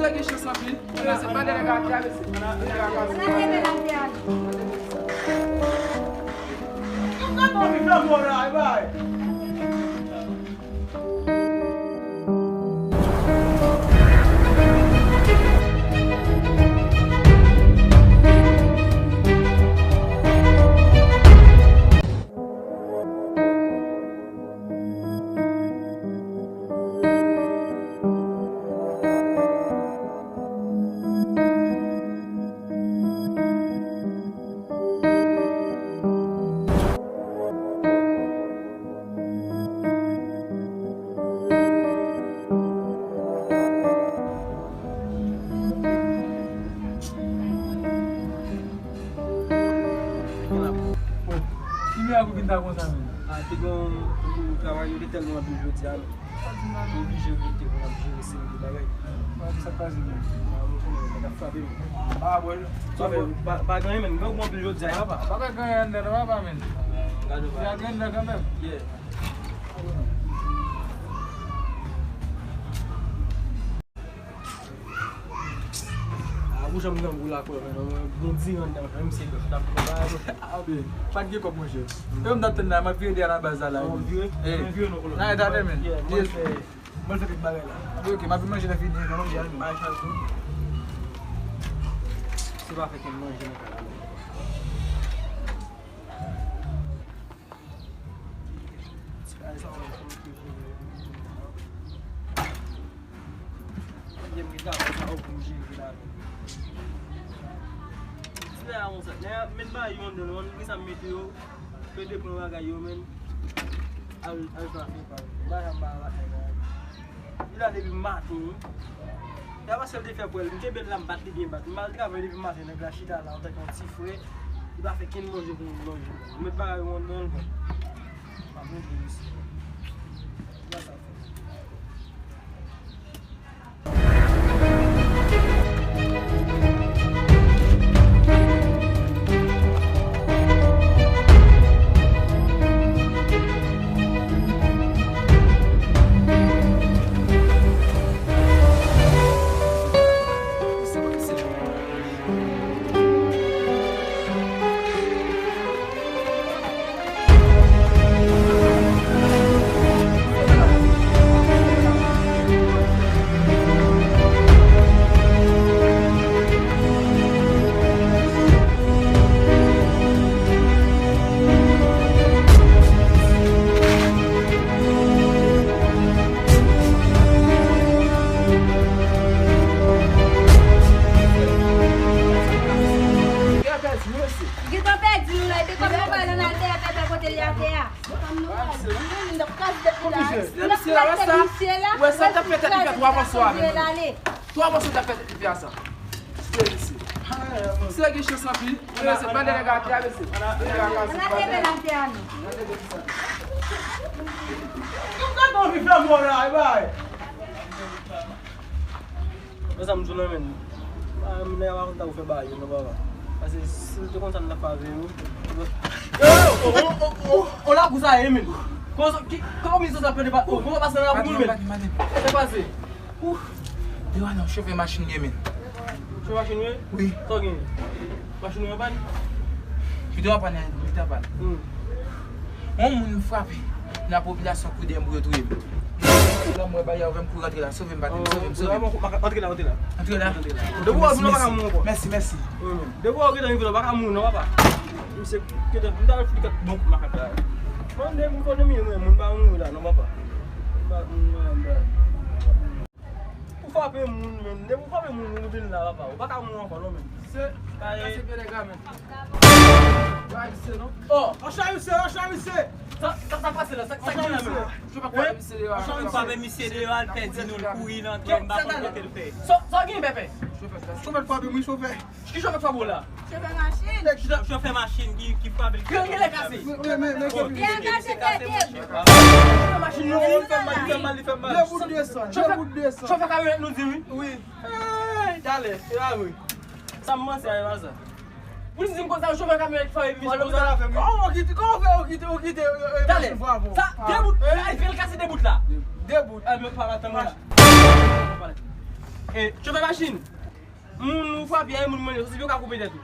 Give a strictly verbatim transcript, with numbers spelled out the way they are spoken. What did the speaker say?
Gen chans anpil. Se pa de nèg a travèse. Ki mirak ou vin ta konsa menm? A, te gen yon travay, yo te tèlman anpil jodi a, menm. Oblije rete pou n ap jere seri de bagay. Sa k pase menm? A, ou konnen, nèg ap frape menm. A, bon. Pa, pa gen anyen menm, gen yon anpil jodi a, papa. Pa gen anyen anndan non, papa, menm. Gade, papa. Gen anpil anndan kanmenm. Yeah. A, pou jan m grangou la, kwè, men, bon, di anndan, men, misye t ap fè bagay. A, men, pa t gen kòb, monchè. E m t ap tann la, m ap vire dèyè la baz la, la. Ou vire? Eh. Mwen vire non, kolon. Nan eta, men. Yeah, mwen fè, mwen fè kèk bagay la. Ok, m ap vin manje nan fini, non, non, bagay chak jou. Se pa fè ke m manje nan kay la, non. Li la depi maten, wi. E pa paske l te fè pwèl, m kenbe l la, m bat li byen bat. M al travay depi maten, nèg la chita la, antanke yon ti frè, li pa fè kenn manje pou m manje. M met bagay yo anndan l, bon. Pa manje isi. Gade sa fè. Gentan pèdi nou la, epi kòm nou pa nan al dèyè pèpè kote li atè a. Misye la, wè sa? Wè sa, t ap fè tèt li fè twa mòso a menm. Twa mòso t ap fè tèt li fè a sa. Misye gen chans anpil. Misye pa de nèg a travèse. Ann al dèyè atè a, non. Ou ka anvi fè mò la, e bay. Men sa m di w la, men. Ah, men nèg la pa konn sa pou fè bagay yo, non, papa. Paske si l te konn sa, l t ap pa veye nou. Yo, yo, o, o, o, o, o, la pou sa ye, men. Kòman, ki, kòman misye sa pede pa, o, kòman pase la pou moun, men? Sa pase? Ouf. Yo, non, chofè machin ye, men. Chofè machin ye? Wi. Sa w gen? Machin ou an pàn? Pito an pàn, pito an pàn. Hmm. Yon moun frape nan popilasyon kou dèyè m pou yo touye m. Lè m wè bagay yo fè m kouri rantre la, sove m, patnè m, sove m, sove m. Antre la, antre la. Antre la? Depi w wè moun nan pa ka mouri ankò. Mèsi, mèsi. Depi w wè w gentan rive la, w pa ka mouri non, papa. Misye gentan, m ta fout kat bon makak la. Mande m konnen m ye, moun pa mouri la non, papa. M pa mouri la. Ou frape moun, men. Depi ou frape moun, ou vin la, papa. Ou pa ka mouri ankò, non, men. Se, se pye nèg la, men. Yo, a di se, non? Oh! Anchaye misye, anchaye misye! Sa, sa, sa pase la, sa, sa gen la, men? Chofè frape misye deyò. Chofè frape misye deyò, al pèdi nou, l kouri, l antre, m pa konn kote l fè. Sa, sa gen, pèpè? Chofè frape m, wi, chofè. Ki chofè k frape w la? Chofè machin. Nèg chita. Chofè machin ki, ki frape l. Pye l kase. Men, men, men, men. Pye l kase tete. Chofè machin nou, li fè mal, li fè mal, li fè mal. De bout de san, de bout de san. Chofè kamyonèt nou di wi. Wi. Ey, talè, se pa vre. Sa m panse a, e pa sa. Pou li di m konsa, chofè kamyonèt frape misye konsa. Kòman w kite, kòman w fè, w kite, w kite, e, e, machin frape w? Talè. Sa, de bout, e, pye l kase de bout la. De bout. E, men pa, pa, tann mwen la. Eh, chofè machin, moun ou frape a, e moun mwen, se yo ka koupe tèt ou.